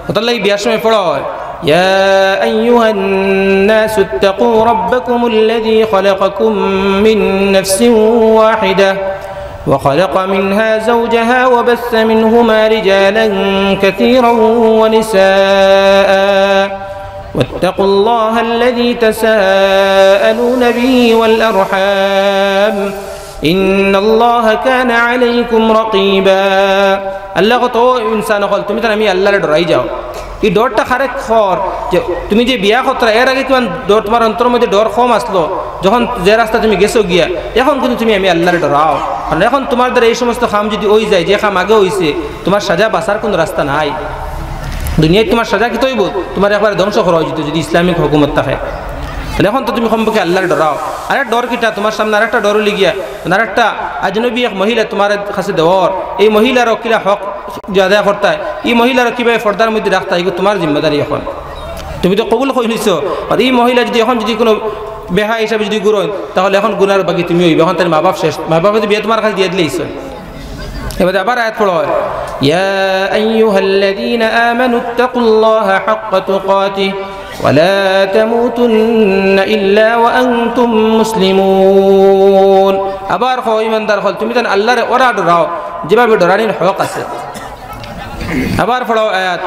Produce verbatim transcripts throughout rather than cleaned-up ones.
অতার লাগি বিয়ার সময় পড়া অয়, يا أيها الناس اتقوا ربكم الذي خلقكم من نفس واحدة وخلق منها زوجها وبث منهما رجالا كثيرا ونساء واتقوا الله الذي تساءلون به والأرحام إن الله كان عليكم رقيبا। আল্লায় কইন, ও ইনসান অকল, তুমিতাইন আমি আল্লারে ডরাই যাও। ই ডরটা কারে কর, যে তুমি যে বিয়া করতরায়, এর আগে কিমান ডর তুমার অন্তরর মধ্যে ডর কম আছলো, যখন যে রাস্তা তুমি গেছো গিয়া, এখন কিন্তু তুমি আমি আল্লারে ডরাও। কারণ এখন তুমার দ্বারা এই সমস্ত কাম যুদি অইযায়, যে কাম আগে অইছে, তুমার সাজা বাচার কুনু রাস্তা নাই। দুনিয়াত তুমার সাজা কিতা অইবো? তুমারে একবারে ধ্বংস করা অইযিতো যুদি ইসলামিক হুকুমত থাকে। তাইলে এখন তো তুমি কমপক্ষে আল্লারে ডরাও। আরে ডর কিতা? তুমার সামনে আরেকটা ডর অইলো গিয়া, আরেকটা আজনবী এক মহিলা তুমার কাছে দেওর, এই মহিলার কিলা হক যে আদায় করতায়, ই মহিলার কিভাবে পর্দার মধ্যে রাখতায়, ইগু তুমার জিম্মাদারি এখন। তুমি তো কবুল করিলিছো, আর ই মহিলা যুদি এখন যুদি কুনু বেহায়া হিসাবে যুদি ঘুরইন, তাইলে এখন গুনার বাগি তুমি অইবায়। এখন তাইর মা-বাপ শেষ, মা-বাপে তো বিয়া তুমার কাছে দিয়া দিলাইছইন। এবারে আবার আয়াত পড়া অয়, يا أيها الذين آمنوا اتقوا الله حق تقاته ولا تموتن إلا وأنتم مسلمون। আবার কয়, ইমানদার অকল, তুমিতাইন আল্লারে ওরা ডরাও, যেভাবে ডরানির হক আছে। আবার পড়া অয় আয়াত,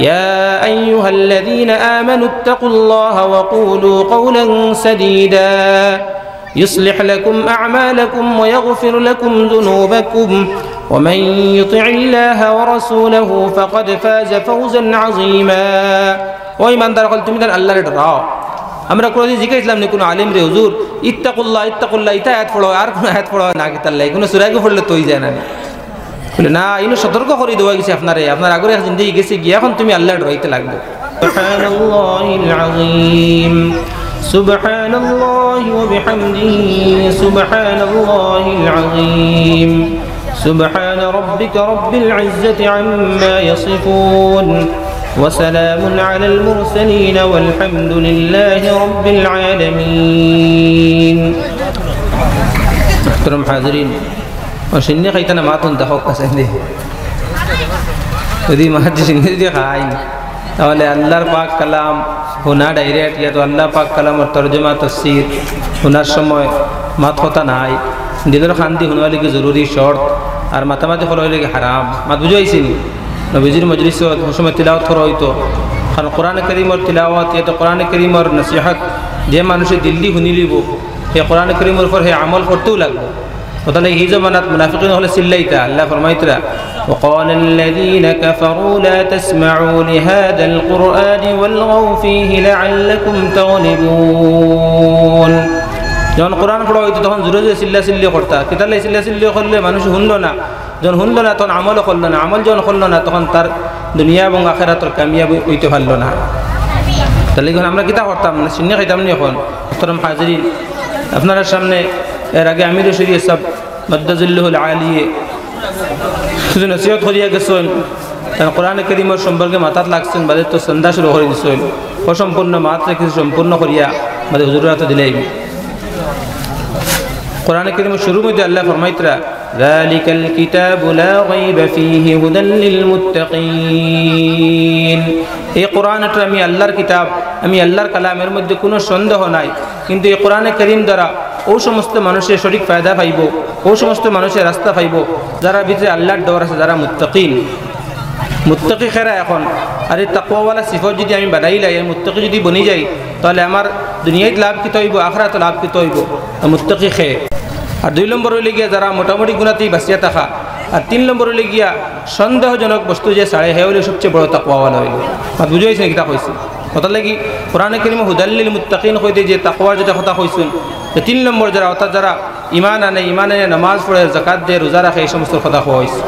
يا أيها الذين آمنوا اتقوا الله وقولوا قولا سديدا يصلح لكم أعمالكم ويغفر لكم ذنوبكم ومن يطع الله ورسوله فقد فاز فوزا عظيما। ও ইমানদার অকল, তুমিতাইন আল্লারে ডরাও। আমরা কুনুদিন জিকাইছলাম নি কুনু আলিমরে, হুজুর, اتقوا الله، اتقوا الله, ইতা আয়াত পড়ো, আর কুনু আয়াত পড়ো না, কিতার লাগি? কুনু সূরাগু পড়লে তো অইযায় না নি? বলে, না, ইনো সতর্ক করি দেওয়া গেছে আপনারে, আপনার আগর এক জিন্দেগি গেছে গিয়া, এখন তুমি আল্লারে ডরাইতে লাগবো। سبحان الله العظيم، سبحان الله وبحمده، سبحان الله العظيم، سبحان ربك رب العزة عما يصفون، وسلام على المرسلين، والحمد لله رب العالمين। محترم حاضرين، ও শিন্নি খাইতা না, মাত হুনতা, হক আছে নি? যুদি মাত শিন্নি যুদি খাইন, তাইলে আল্লার পাক কালাম হুনা direct, ইয়া তো আল্লার পাক কালামর তর্জমা, তফসির হুনার সময় মাত কথা নাই, দিলর কানদি হুনা লাগি জরুরি শর্ত, আর মাতামাতি করা অইলো গি হারাম। মাত বুঝা অইছে নি? নবীজির মজলিসো সময় তিলাওয়াত করা অইতো, কারণ কোরআনে করিমর তিলাওয়াত, ইয়া তো কোরআনে করিমর নসিহত, যে মানুষে দিলদি হুনিলিবো, হে কোরআনে করিমর উপর হে আমল করতেও লাগবো। অতালে হি জমানাত মুনাফিকিন অকলে চিল্লাইতা, আল্লায় ফরমাইতরা, وقال الذين كفروا لا تسمعوا لهذا القرآن والغوا فيه لعلكم تغلبون। যখন কোরআন পড়া অইতো, তখন জোরে জোরে চিল্লাচিল্লি করতা। কিতার লাগি চিল্লাচিল্লি করলে? মানুষ হুনলো না। যখন হুনলো না, তখন আমলও করলো না। আমল যখন করলো না, তখন তার দুনিয়া এবং আখেরাতর কামিয়াবি অইতে পারলো না। তাইলে এখন আমরা কিতা করতাম? মানে, শিন্নি খাইতাম নি এখন? মুহতারাম হাজিরিন, আপনারার সামনে এর আগে আমির শরীয়ত সাহেব মাদ্দাজিল্লাহুল আলিয়ে কিছু নসিহত করিয়া গেছইন, তারা কোরআনে করিমর সম্পর্কে মাতাত লাগছইন, বাদে তো সন্ধ্যা শুরু করি দিছইন। অসম্পূর্ণ মাত্রে কিছু সম্পূর্ণ করিয়া বাদে হুজুরর আতো দিলাইমু। কোরআনে করিমর শুরুর মধ্যে আল্লায় ফরমাইতরা, ذلك الكتاب لا ريب فيه هدى للمتقين। এই কোরআন এটা আমি আল্লার কিতাব, আমি আল্লার কালাম, এর মধ্যে কুনু সন্দেহ নাই। কিন্তু এই কোরআনে করিম দ্বারা অউ সমস্ত মানুষে সঠিক ফায়দা পাইবো, অউ সমস্ত মানুষে রাস্তা পাইবো, যারার ভিতরে আল্লার ডর আছে, যারা মুত্তাকিন। মুত্তাকি কেরা এখন? আর এই তাকওয়াওয়ালা সিফত যুদি আমি বানাইলাই, আমি মুত্তাকি যুদি বনি যাই, তাইলে আমার দুনিয়াত লাভ কিতা অইবো, আখেরাতো লাভ কিতা অইবো? আর মুত্তাকি কে? আর দুই নম্বর অইলো গিয়া যারা মোটামুটি গুনাতেই বাঁচিয়া থাকা, আর তিন নম্বর অইলো গিয়া সন্দেহজনক বস্তু যে ছাড়ে, হে অইলো সবচেয়ে বড় তাকওয়াওয়ালা অইলো। মাত বুঝা অইছে নি কিতা কইছি? অতার লাগি কোরআনে করিমে হুদাল্লিল মুত্তাকিন কইতে যে তাকওয়ার যেটা কথা কইছইন, যে তিন নম্বর যারা, অর্থাৎ যারা ইমান আনে, ইমান আনে নামাজ পড়ে, যাকাত দেয়, রোজা রাখে, এই সমস্ত কথা কওয়া অইছে।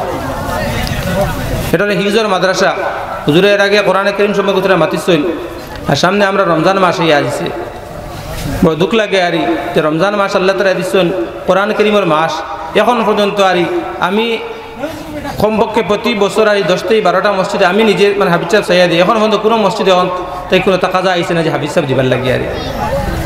এটা অইলো হিফজর মাদ্রাসা। হুজুরে এর আগে কোরআনে করিম সম্পর্কে মাতিছইন, আর সামনে আমরা রমজান মাস আইয়া আইছে। বড় দুখ লাগে আরি যে রমজান মাস আল্লাহ তাআলায় দিছইন, কোরআন করিমর মাস। এখন পর্যন্ত আরি আমি কমপক্ষে প্রতি বছর আরি দশ থাকি বারোটা মসজিদে আমি নিজে, মানে, হাফিজ সাব চাইয়া দেই, এখন পর্যন্ত কুনু মসজিদে এখন থাকি কুনু তাকাজা আইছে না যে হাফিজ সাব দিবার লাগি আরি।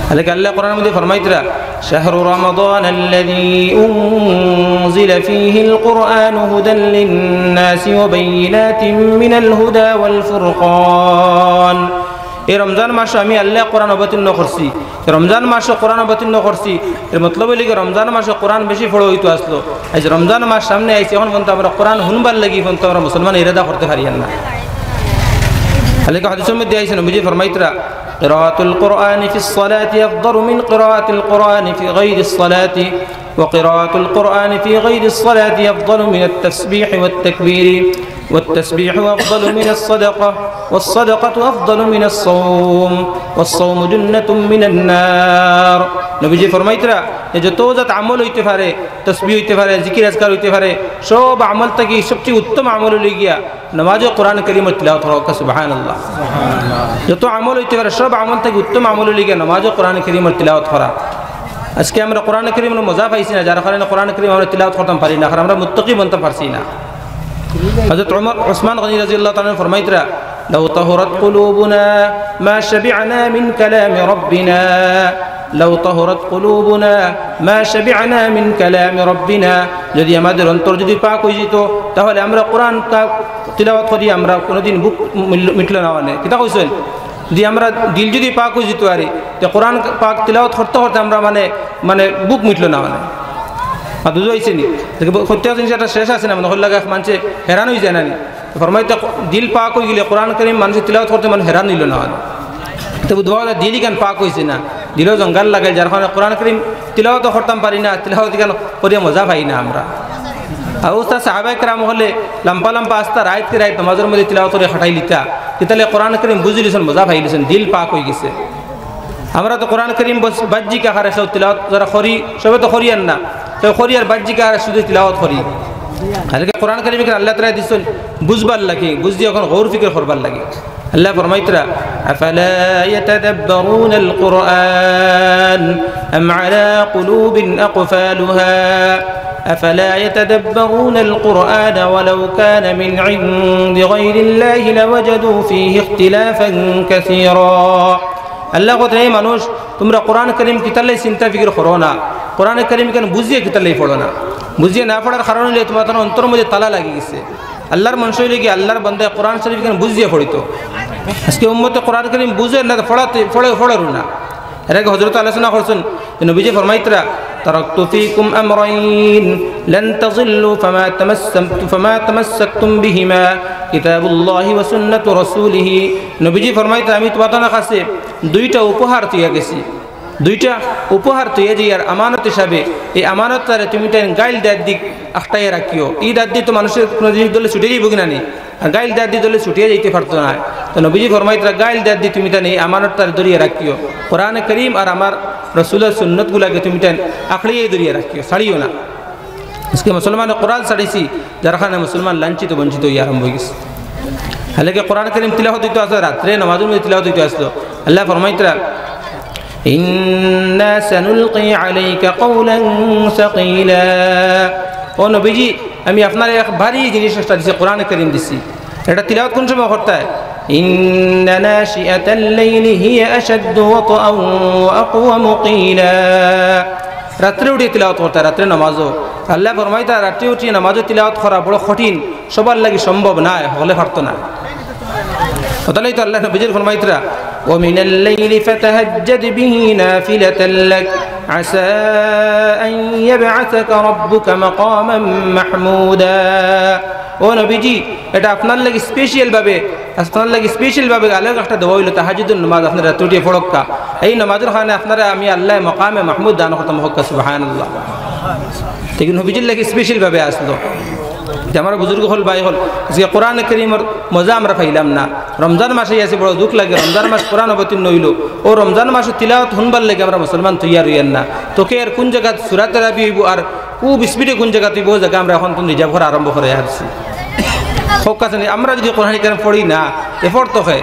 তাইলে আল্লায় কোরআনর মধ্যে ফরমাইতরা, "শাহরু রমাদানাল্লাযী উনজিলা ফীহিল কুরআনু হুদাল লিন্নাসি ওয়া বাইয়িনাতিম মিনাল হুদা ওয়াল ফুরকান।" এই রমজান মাসো আমি আল্লায় কোরআন অবতীর্ণ করছি। রমজান মাসো কোরআন অবতীর্ণ করছি, এর মতলব অইলো কি, রমজান মাসো কোরআন বেশি পড়া অইতো আছলো। আইজ রমজান মাস সামনে আইছে, অখন পর্যন্ত আমরা কোরআন হুনবার লাগি পর্যন্ত আমরা মুসলমানে ইরাদা করতে পারিয়ার না। তাইলে হাদিসর মধ্যে আইছে, নবীজি ফরমাইতরা, "কিরাআতুল কুরআনি ফিস সালাতি আফদালু মিন কিরাআতিল কুরআনি ফি গায়রিস সালাতি, ওয়া কিরাআতুল কুরআনি ফি গায়রিস সালাতি আফদালু মিনাত তাসবিহি ওয়াত তাকবীরি, ওয়াত তাসবিহু আফদালু মিনাস সাদাকা, ওয়াস সাদাকাতু আফদালু মিনাস সাওম, ওয়াস সাওমু জুন্নাতুম মিনান নার।" নবীজি ফরমাইতরা যে যত জাত আমল অইতে পারে, তসবিহ অইতে পারে, জিকির আজকার অইতে পারে, সব আমল থাকি সবচেয়ে উত্তম আমল অইলো গিয়া নমাজো কোরআন করিমর তিলাওয়াত করা। সুবহানাল্লাহ। যত আমল অইতে পারে, সব আমল থাকি উত্তম আমল অইলো গিয়া নমাজো কোরআন করিমর তিলাওয়াত করা। আজকে আমরা কোরআন করিমর মজা পাইছি না, যার কারণে কোরআন করিম আমরা তিলাওয়াত করতাম পারি না, কারণ আমরা মুত্তাকি বনতাম পারছি না। হযরত ওমর, ওসমান গনি রাদিয়াল্লাহু তাআলা আনহু ফরমাইতরা, "লাউ তাহুরাত কুলুবুনা মা শাবি'না মিন কালামি রাব্বিনা, লাউ তাহুরাত কুলুবুনা মা শাবি'না মিন কালামি রাব্বিনা।" যদি আমাদের অন্তর যদি পাক অইযিতো, তাহলে আমরা কোরআন তা তিলাওয়াত করি আমরা কোনোদিন ভুক মিল-, মিটলো না অনে। কিতা কইছইন? যদি আমরা দিল যদি পাক অইযিতো আরে, তে কোরআন পাক তিলাওয়াত করতে করতে আমরা মানে, মানে ভুক মিটলো না অনে। আর বুঝা অইছে নি? দেখো, প্রত্যেক জিনিস একটা শেষ আছে না, মানে, হল্লাগা মানষে হেরান অইযায় না নি? ফরমাইতরা দিল পাক অইগেলে কোরআন করিম মানষে তিলাওয়াত করতে মানুষ হেরান অইলো না অনে। তে বুঝবা অইলো দিল ইখান পাক অইছে না, দিলো জঙ্গাল লাগাইল, যার কারণে কোরআন করিম তিলাওয়াত করতাম পারি না, তিলাওয়াত ইখান করিয়া মজা পাই না আমরা। আর উস্তাদ সাহাবায়ে কেরাম অকলে লম্বা লম্বা আস্তা রাইত কি রাইত নমাজর মধ্যে তিলাওয়াত করি কাটাইলিতা, কিতালে কোরআন করিম বুঝিলিছইন, মজা পাইলিছইন, দিল পাক অইগেছে। আমরা তো কোরআন করিম বস-, বাহ্যিক আকারে কেউ তিলাওয়াত যারা করি, সবে তো করিয়ার না, কেউ করিয়ার বাহ্যিক আকারে শুধু তিলাওয়াত করি। আর কি কোরআন করিম ইখান আল্লাহ তাআলায় দিছইন বুঝবার লাগি, বুঝিয়া অখন গৌর ফিকির করবার লাগি। আল্লায় ফরমাইতরা, "আফালা ইয়াতাদাব্বারুনাল কুরআন আম আলা কুলুবিন আকফালুহা, আফালা ইয়াতাদাব্বারুনাল কুরআনা ওয়ালাউ কানা মিন ইনদি গায়রিল্লাহি লাওয়াজাদু ফীহি ইখতিলাফান কাসীরা।" আল্লায় কইতরা, "হে মানুষ, তুমরা কোরআন করিম কিতার লাগি চিন্তা ফিকির করো না, কোরআন করিম ইখান বুঝিয়া কিতার লাগি পড়ো না। বুঝিয়া না পড়ার কারণে অইলো তুমরার অন্তরর মধ্যে তালা লাগি গেছে।" আল্লাহর মানষে অইলো গি, আল্লাহর বান্দায় কোরআন শরীফ ইখান বুঝিয়া পড়িতো। আজকে উম্মতে কোরআন করিম বুঝের না, পড়াতে, পড়ে, পড়েরও না। এর আগে হযরতে আলোচনা করছইন যে নবীজি ফরমাইতরা, "তারাকতু ফীকুম আমরাইন লান তাযিল্লু ফামা তামাসসাকতু, ফামা তামাসসাকতুম বিহিমা, কিতাবুল্লাহি ওয়া সুন্নাতু রাসূলিহি।" নবীজি ফরমাইতরা, "আমি তুমাতানর কাছে দুইটা উপহার থইয়া গেছি, দুইটা উপহার থইয়া যাইয়ার আমানত হিসাবে, এই আমানতটারে তুমিতাইন গাইল দাঁতদি আখটাইয়া রাখিও।" ই দাঁতদি তো মানষে কুনু জিনিস ধরলে ছুটিয়া যাইবো কি না নি? আর গাইল দাঁতদি ধরলে ছুটিয়া যাইতে পারতো নায়। তো নবীজি ফরমাইতরা, "গাইল দাঁতদি তুমিতাইন এই আমানতটারে ধরিয়া রাখিও, কোরআনে করিম আর আমার রাসূলর সুন্নতগুলাকে তুমিতাইন আখড়িয়া ধরিয়া রাখিও, ছাড়িও না।" আজকে মুসলমানে কোরআন ছাড়িছি, যার কারণে মুসলমান লাঞ্ছিত বঞ্চিত অইয়া আরম্ভ অইগেছে। হালাকে কোরআন করিম তিলাওয়াত অইতো আছলো রাত্রে, নমাজর মধ্যে তিলাওয়াত অইতো আছলো। আল্লায় ফরমাইতরা, "ইন্না সানুলকি আলাইকা কাওলান সাকিলা।" ও নবীজি, আমি আপনারে এক ভারী জিনিস একটা দিছি, কোরআনে করিম দিছি। ইটা তিলাওয়াত কুন সময় করতায়? "ইন্না নাশিআতাল লাইলি হিয়া আশাদ্দু ওয়াতআন ওয়া আকওয়ামু কিলা।" রাত্রে উঠিয়া তিলাওয়াত করতায়, রাত্রে নমাজো। আল্লায় ফরমাইতরা, রাত্রে উঠিয়া নমাজো তিলাওয়াত করা বড় কঠিন, সবার লাগি সম্ভব নায়, হকলে পারতো নায়। অতার লাগি তো আল্লার নবীজি ফরমাইতরা, "ওয়া মিনাল লাইলি ফাতাহাজ্জাদ বিহি নাফিলাতাল লাক, আসা আন ইয়াবআসাকা রাব্বুকা মাকামান মাহমুদা।" ও নবীজি, ইটা আপনার লাগি special ভাবে, আপনার লাগি special ভাবে আলাদা একটা দেওয়া অইলো, তাহাজ্জুদর নমাজ আপনারা রাত্রে উঠিয়া পড়উক্কা। এই নমাজর কারণে আপনারে আমি আল্লায় মাকামে মাহমুদ দান করতাম, কউক্কা সুবহানাল্লাহ। ঠিক নবীজির লাগি special ভাবে আছলো। যে আমার বুজুর্গ অকল, ভাই অকল, আজকে কোরআনে করিমর মজা আমরা পাইলাম না। রমজান মাস আইয়া আছে, বড় দুখ লাগে, রমজান মাস কোরআন অবতীর্ণ অইলো। অউ রমজান মাসো তিলাওয়াত হুনবার লাগি আমরা মুসলমান তৈয়ার অইয়ার না। তো কে আর কুন জাগাত সূরা তেরাবি অইবো আর খুব speed-এ কুন জাগাত অইবো, অউ জাগা আমরা অখন তো reserve করা আরম্ভ করি আরছি। কউক্কা চাইন, আমরা যুদি কোরআন কারিম পড়ি না, তে পড়তো কে?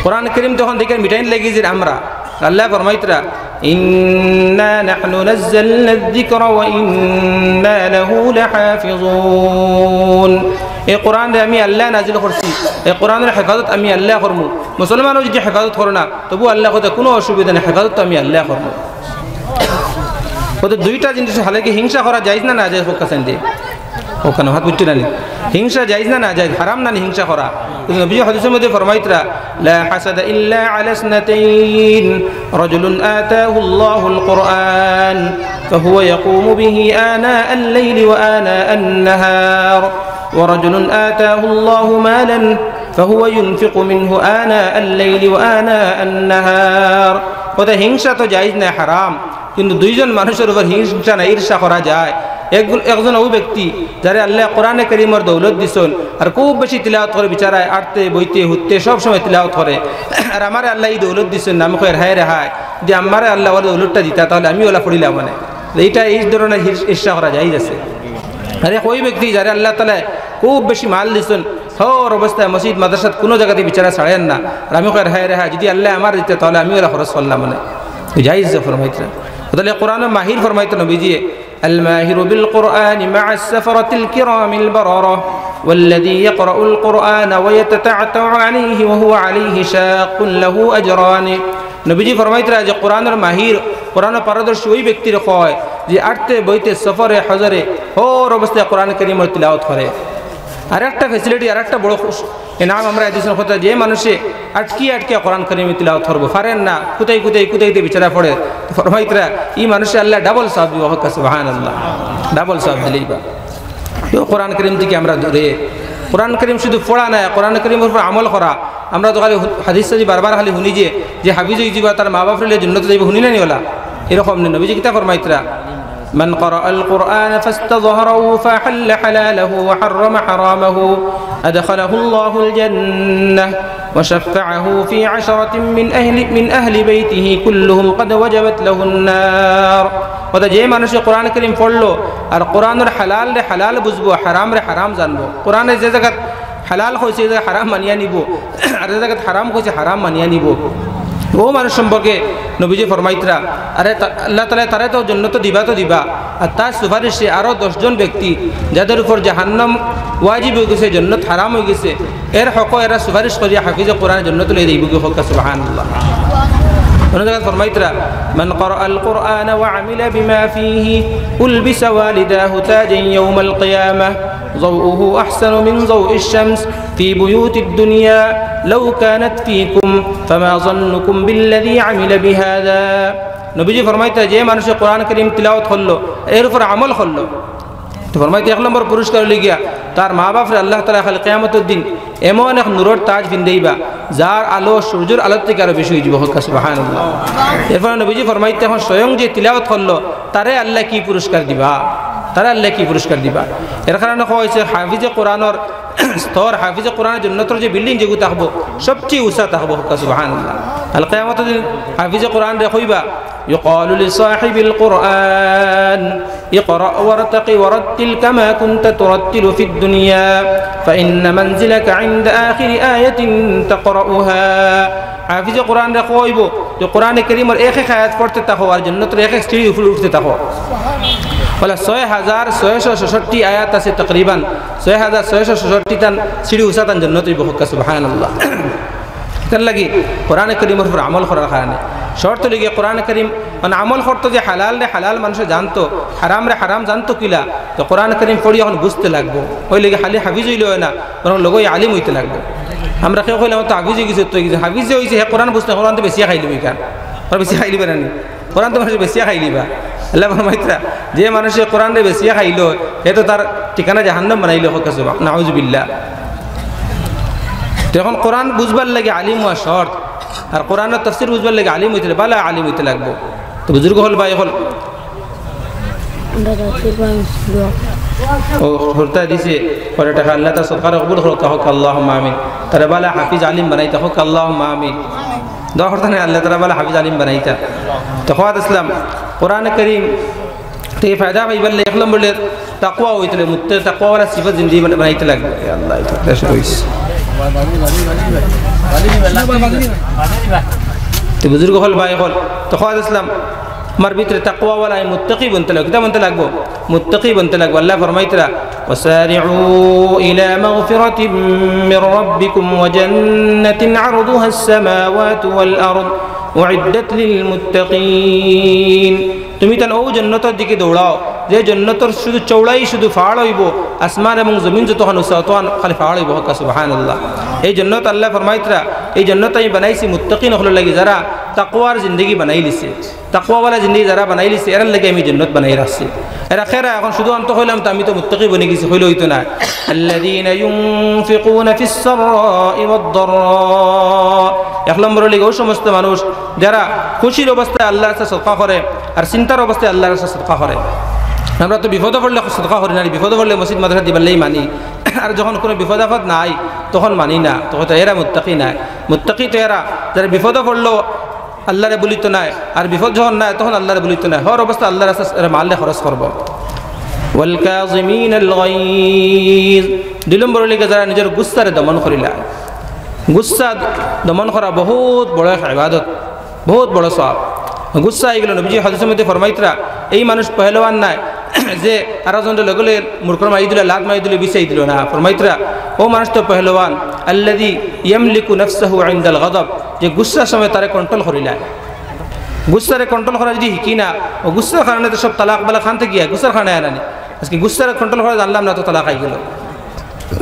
কোরআন কারিম তো অখন দেখিয়ার মিটাইন লাগি যে আমরা। আল্লায় ফরমাইতরা, "ইন্না নাহনু নাজ্জালনায যিকরা ওয়া ইন্না লাহু লাহাফিজুন।" এই কোরআনরে আমি আল্লায় নাজিল করছি, এই কোরআনর হেফাজত আমি আল্লায় করমু। মুসলমানও যদি হেফাজত করে না, তবু আল্লায় কইতা কুনু অসুবিধা নাই, হেফাজত তো আমি আল্লায় করমু। কইতা দুইটা জিনিস, হালাকি হিংসা করা জায়েজ না নাজায়েজ? কউক্কা চাইন দে। অখানো হাত উঠছে না নি? হিংসা জায়েজ না নাজায়েজ? হারাম না নি হিংসা করা? কিন্তু নবীজি হাদিসর মধ্যে ফরমাইতরা, "لا حسد إلا على اثنتين، رجل آتاه الله القرآن فهو يقوم به آناء الليل وآناء النهار، ورجل آتاه الله مالا فهو ينفق منه آناء الليل وآناء النهار।" কইতা হিংসা তো জায়েজ না, হারাম, কিন্তু দুইজন মানুষর উপর হিংসা না, ঈর্ষা করা যায়। একজন, একজন অউ ব্যক্তি যারে আল্লায় কোরআনে করিমর দৌলত দিছইন, আর খুব বেশি তিলাওয়াত করে, বিচারায় আটতে, বইতে, হুততে সব সময় তিলাওয়াত করে, আর আমারে আল্লায় ই দৌলত দিছইন না, আমি কই, "হায় রে হায়, যদি আমারে আল্লায় অউ দৌলতটা দিতা, তাহলে আমি অলা পড়িলাম অনে।" এইটা, এই ধরনের ঈর্ষ-, ঈর্ষা করা জায়েজ আছে। আর এক অউ ব্যক্তি যারে আল্লাহ তাআলায় খুব বেশি মাল দিছইন, হর অবস্থায় মসজিদ মাদ্রাসাত কুনু জাগাত বিচারা ছাড়েন না, আর আমি কই, "হায় রে হায়, যদি আল্লায় আমারে দিতা, তাহলে আমি অলা খরচ করলাম অনে।" জায়েজ যে ফরমাইতরা। তাহলে কোরআনর মাহির ফরমাইতরা নবীজিয়ে, "الماهر بالقرآن مع السفرة الكرام البررة، والذي يقرأ القرآن ويتتعتع عليه وهو عليه شاق له أجران।" নবীজি ফরমাইতরা যে কোরআনর মাহির, কোরআনর পারদর্শী অউ ব্যক্তিরে কয় যে আটতে বইতে সফরে হজরে হর অবস্থায় কোরআন করিমর তিলাওয়াত করে। আরেকটা facility, আরেকটা বড় খুশ-, এনাম আমরা দিছইন কইতা, যে মানুষে আটকি আটকি কোরআন করিম তিলাওয়াত করবো, পারের না, কুতাই কুতাই কুতাইতে বিচারা পড়ে, ফরমাইতরা, ই মানুষরে আল্লায় double সওয়াব দিবা, কউক্কা সুবহানাল্লাহ, double সওয়াব দিলাইবা। তো কোরআন করিম থাকি আমরা দূরে, কোরআন করিম শুধু পড়া নায়, কোরআন করিমর উপর আমল করা। আমরা তো খালি হু-, হাদিস শরিফ বারবার খালি হুনি যে, যে হাফিজ অইযিবা, তার মা-বাফরে লইয়া জন্নতো যাইবো, হুনি না নি অলা? এরকম নি, নবীজি কিতা ফরমাইতরা? من قرأ القرآن فاستظهره فأحل حلاله وحرم حرامه أدخله الله الجنة وشفعه في عشرة من أهل، من أهل بيته كلهم قد وجبت له النار। অর্থাৎ যে মানুষে কোরআন করিম পড়লো আর কোরআনর হালালরে হালাল বুঝবো, হারামরে হারাম জানবো, কোরআনে যে জাগাত হালাল কইছে, এই জাগাত হারাম মানিয়া নিবো, আর যে জাগাত হারাম কইছে, হারাম মানিয়া নিবো। অউ মানুষ সম্পর্কে নবীজি ফরমাইতরা, আরে তা-, আল্লাহ তাআলায় তারে তো জন্নতো দিবা তো দিবা, আর তার সুপারিশে আরো দশ জন ব্যক্তি, যাদের উপর জাহান্নাম ওয়াজিব অইগেছে, জন্নত হারাম অইগেছে, এর হকো এরা সুপারিশ করিয়া হাফিজে কোরআন জন্নতো লইয়া যাইবোগি, কউক্কা সুবহানাল্লাহ। অন্য জাগাত ফরমাইতরা, من قرأ القرآن وعمل بما فيه ألبس والداه تاجا يوم القيامة ضوءه أحسن من ضوء الشمس في بيوت الدنيا لو كانت فيكم فما ظنكم بالذي عمل بهذا। নবীজি ফরমাইতা, যে মানুষে কোরআন করিম তিলাওয়াত করলো, এর উপর আমল করলো, তো ফরমাইতা এক নম্বর পুরস্কার অইলো গিয়া, তার মা-বাফরে আল্লাহ তাআলা কাল কিয়ামতর দিন এমন এক নূরর তাজ পিন্দাইবা, যার আলো সূর্যর আলোর থাকি আরো বেশি অইযিবো। কউক্কা সুবহানাল্লাহ। এরপরে নবীজি ফরমাইতা, এখন স্বয়ং যে তিলাওয়াত করলো, তারে আল্লায় কি পুরস্কার দিবা? তারে আল্লায় কি পুরস্কার দিবা? এর কারণে কওয়া অইছে, হাফিজে কোরআনর স্তর, হাফিজে কোরআনর জন্নতর যে বিল্ডিং যেগু থাকবো, সবচেয়ে উঁচা থাকবো। কউক্কা সুবহানাল্লাহ। কাল কিয়ামতর দিন হাফিজে কোরআনরে কইবা, يقال لصاحب القرآن اقرأ وارتق ورتل كما كنت ترتل في الدنيا فإن منزلك عند آخر آية تقرأها। হাফিজে কোরআনরে কইবো যে কোরআনে করিমর এক এক আয়াত পড়তে থাকো আর জন্নতর এক এক সিঁড়ি উপরে উঠতে থাকো। বলে ছয় হাজার ছয়শো ছষট্টি আয়াত আছে তকরিবান, ছয় হাজার ছয়শো ছষট্টি তান সিঁড়ি উঁচা তান জন্নত অইবো। কউক্কা সুবহানাল্লাহ। তার লাগি কোরআনে করিমর উপর আমল করার কারণে শর্ত অইলো গিয়া কোরআনে করিম মানে আমল করতো যে হালালরে হালাল মানুষে জানতো, হারামরে হারাম জানতো কিলা, তো কোরআনে করিম পড়ি এখন বুঝতে লাগবো। অইলে গি খালি হাফিজ অইলে অয় না, বরং লগে আলিম অইতে লাগবো। আমরা কেউ কইলাম, "তো হাফিজ অইগেছে, তো অইগেছে।" হাফিজ যে অইছে, হে কোরআন বুঝতে, কোরআন তো বেশি খাইলিবো ইখান। আর বেশি খাইলিবা না নি? কোরআন তো মানুষে বেশি খাইলিবা। আল্লায় ফরমাইতরা, যে মানুষে কোরআনরে বেশি খাইলো, হে তো তার ঠিকানা জাহান্নাম বানাইলো। কউক্কা সুবহান-, নাউজুবিল্লাহ। তো এখন কোরআন বুঝবার লাগি আলিম অওয়া শর্ত, আর কোরআনর তাফসীর বুঝবার লাগি আলিম অইতে, ভালা আলিম অইতে লাগবো। তো বুজুর্গ অকল, ভাই অকল, ও হরতা দিছে, পরে টাকা আল্লায় তার সদকারে কবুল করউক্কা, কউক্কা আল্লাহুম্মা আমিন। তারে ভালা হাফিজ আলিম বানাইতা, কউক্কা আল্লাহুম্মা আমিন। দোয়া করতা নায় আল্লায় তারে ভালা হাফিজ আলিম বানাইতা। তো কওয়াত ইসলাম, কোরআনে করিম তে ফায়দা পাইবার লাগি এক নম্বর অইলো তাকওয়া অইতে লাগবো, মুত্তে-, তাকওয়াওয়ালা সিফত জিন্দেগি বানা-, বানাইতে লাগবো। এ আল্লাহ, এটা দেশ রইছে। তো বুজুর্গ অকল, ভাই অকল, তো কওয়াত ইসলাম, আমার ভিতরে তাকওয়াওয়ালা, আমি মুত্তাকি বনতে লাগবো। কিতা বনতে লাগবো? মুত্তাকি বনতে লাগবো। আল্লায় ফরমাইতরা, وسارعوا إلى مغفرة من ربكم وجنة عرضها السماوات والأرض أعدت للمتقين। তুমি তান অউ জন্নতর দিকে দৌড়াও, যে জন্নতর শুধু চওড়াই শুধু ফাড় অইবো, আসমান এবং জমিন যতখান উচা, অতখান খালি ফাড় অইবো। হক্কা সুবহানাল্লাহ। এই জন্নত আল্লায় ফরমাইতরা, এই জন্নত আমি বানাইছি মুত্তাকিন অকলর লাগি, যারা তাকওয়ার জিন্দেগি বানাইলিছে। তাকওয়াওয়ালা জিন্দেগি যারা বানাইলিছে, এরার লাগি আমি জন্নত বানাই রাখছি। এরা কেরা? অখন শুধু অন্ত কইলাম তো আমি তো মুত্তাকি বনি গেছি, কইলে অইতো নায়। الذين ينفقون في السراء والضراء। এক নম্বর অইলো অউ সমস্ত মানুষ যারা খুশির অবস্থায় আল্লার রাস্তায় সদকা করে, আর চিন্তার অবস্থায় আল্লার রাস্তায় সদকা করে। আমরা তো বিপদো পড়লে সদকা করি না, বিপদো পড়লে মসজিদ মাদ্রাসা দিবার লাগি মানি, আর যখন কুনু বিপদ আপদ নাই তখন মানি না, তখন তো এরা মুত্তাকি নায়। মুত্তাকি তো এরা যারা বিপদো পড়লো আল্লারে ভুলিতো নায়, আর বিপদ যখন নায় তখন আল্লারে ভুলিতো নায়, হর অবস্থা আল্লার রাস্তায় এরা মালরে খরচ করবো। والكاظمين الغيظ। দুই নম্বর অইলো গি যারা নিজর গুসারে দমন করিলা। গুসা দমন করা বহুত বড় এক ইবাদত, বহুত বড় সওয়াব। গুসা অইগেলো, নবীজি হাদিসর মধ্যে ফরমাইতরা, এই মানুষ পহলওয়ান নায় যে আরক জনরে লগে লগে মুরকর মারি দিলো, লাত মারি দিলো, বিছাই দিলো না। ফরমাইতরা, অউ মানুষ তো পহলওয়ান, الذي يملك نفسه عند الغضب, যে গুসার সময় তারে control করিলা। গুসারে control করা যদি হিকি না, অউ গুসার কারণে তো সব তালাক বালাক খান থাকি আয়, গুসার কারণে আয় না নি। আজকে গুসারে control করা জানলাম না তো তালাক আইগেলো।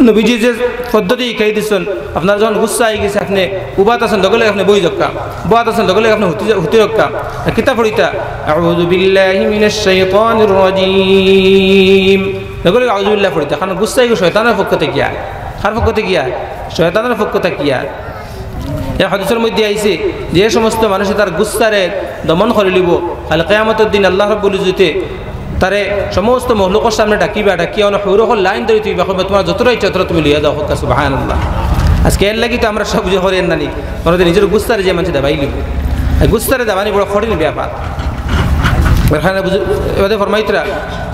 নবীজি যে পদ্ধতি হিকাই দিছইন, আপনার যখন গুসা আইগেছে, আপনে উবাত আছইন, লগে লগে আপনে বই যাউক্কা, বওয়াত আছইন, লগে লগে আপনে হুতি যা-, হুতি যাউক্কা। আর কিতা পড়িতা? أعوذ بالله من الشيطان الرجيم। লগে লগে আউযুবিল্লাহ পড়িতা, কারণ গুসা ইগু শয়তানর পক্ষ থাকি আয়। কার পক্ষ থাকি আয়? শয়তানর পক্ষ থাকি আয়। এক হাদিসর মধ্যে আইছে, যে সমস্ত মানুষে তার গুসারে দমন করিলিবো, কাল কিয়ামতর দিন আল্লাহ রাব্বুল ইজ্জতে তারে সমস্ত মখলুকর সামনে ডাকিবা, ডাকিয়া অনো হুর অকল লাইন ধরি থইবা, কইবা, "তুমার যতটা ইচ্ছা ততটা তুমি লইয়া যাও।" হক্কা সুবহানাল্লাহ। আজকে এর লাগি তো আমরা সব বুঝে করি না নি, আমরা তো নিজর গুসারে যে মানষে দাবাইলিবো, এই গুসারে দাবানি বড় কঠিন ব্যাপার। এর কারণে বুঝ-, এবারে ফরমাইতরা,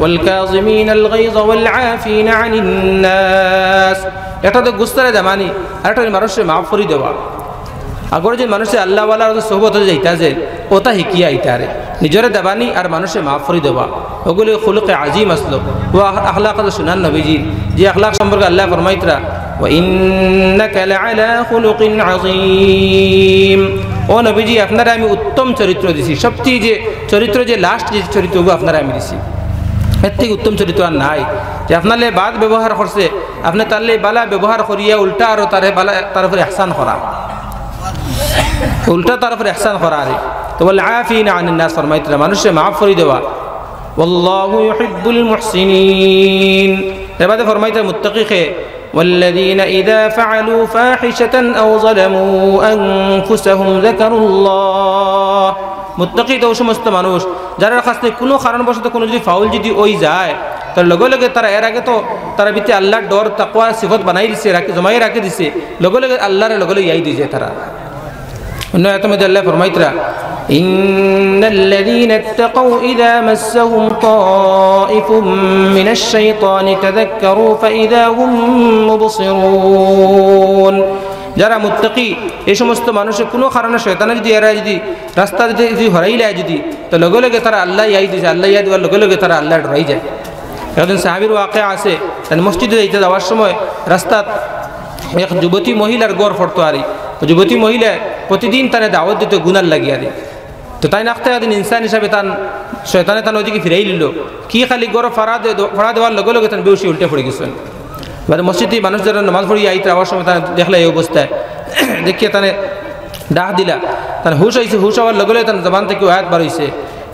والكاظمين الغيظ والعافين عن الناس। একটা তো গুসারে দাবানি, আর একটা মানষরে মাফ করি দেওয়া। আগর যে মানষে আল্লাহওয়ালার সোহবত যাইতা যে, অতা হিকিয়া আইতারে। নিজরে দাবানি আর মানষরে মাফ করি দেওয়া। অগুলি খুলুকে আজিম আছলো। অউ আখ-, আখলাক আছলো সোনার নবীজির। যে আখলাক সম্পর্কে আল্লায় ফরমাইতরা, "وإنك لعلى خلق عظيم।" ও নবীজি, আপনারে আমি উত্তম চরিত্র দিছি। সবচেয়ে যে চরিত্র, যে last যে চরিত্র, অগু আপনারে আমি দিছি। এর থাকি উত্তম চরিত্র আর নাই। যে আপনার লগে বদ ব্যবহার করছে, আপনে তার লগে বালা ব্যবহার করিয়া উল্টা আরো তারে বালা, তার উপরে ইহসান করা। উল্টা তার উপরে ইহসান করা আরে। তো বলে, "আফিনা আনিন নাস", ফরমাইতরা, মানষরে মাফ করি দেওয়া। "ওয়াল্লাহু ইউহিব্বুল মুহসিনিন।" এর বাদে ফরমাইতরা মুত্তাকি কে, "ওয়াল্লাযীনা ইযা ফাআলু ফাহিশাতান আও যালামু আনফুসাহুম যাকারুল্লাহ।" মুত্তাকি তো অউ সমস্ত মানুষ, যারার কাছে কুনু কারণবশত কুনু যদি ফাউল যদি অই যায়, তার লগে লগে তারা এর আগে তো তারা ভিতরে আল্লাহর ডর, তাকওয়া সিফত বানাই দিছে, রাখি, জমাই রাখি দিছে, লগে লগে আল্লাহরে লগে লগে ইয়াদ অই যায় তারা। অন্য আয়াতর মধ্যে আল্লায় ফরমাইতরা, "ইন্নাল্লাযীনা ইত্তাকাউ ইযা মাসসাহুম তাইফুম মিনাশ শাইতানি তাযাক্কারু ফাইযা হুম মুবসিরুন।" যারা মুত্তাকি, এই সমস্ত মানষে কুনু কারণে শয়তানে যদি এরা যদি রাস্তা যদি, যদি হরাইলায় যদি, তো লগে লগে তারা আল্লাহ ইয়াদ অই যায়, আল্লাহ ইয়াদ অওয়ার লগে লগে তারা আল্লাহ ডরাই যায়। একজন সাহাবীর ওয়াকিয়া আছে, তাইন মসজিদে যাইতা, যাওয়ার সময় রাস্তাত এক যুবতী মহিলার ঘর পড়তো আরি। তো যুবতী মহিলায় প্রতিদিন তারে দাওয়াত দিতো গুনার লাগি আরি। তো তাইন আখতা একদিন ইনসান হিসাবে তান শয়তানে তান অউ দিকে ফিরাইলিলো। কি খালি ঘরো ফাড়া দে-, ফাড়া দেওয়ার লগে লগে তান বেহুশি উল্টে পড়ি গেছইন। বাদে মসজিদে মানুষ যারা নামাজ পড়িয়া আইতরা, আওয়ার সময় তান দেখলা এই অবস্থায়, দেখিয়া তানে ডাক দিলা। তান হুশ অইছে, হুশ অওয়ার লগে লগে তান জবান থাকি আয়াত বার অইছে,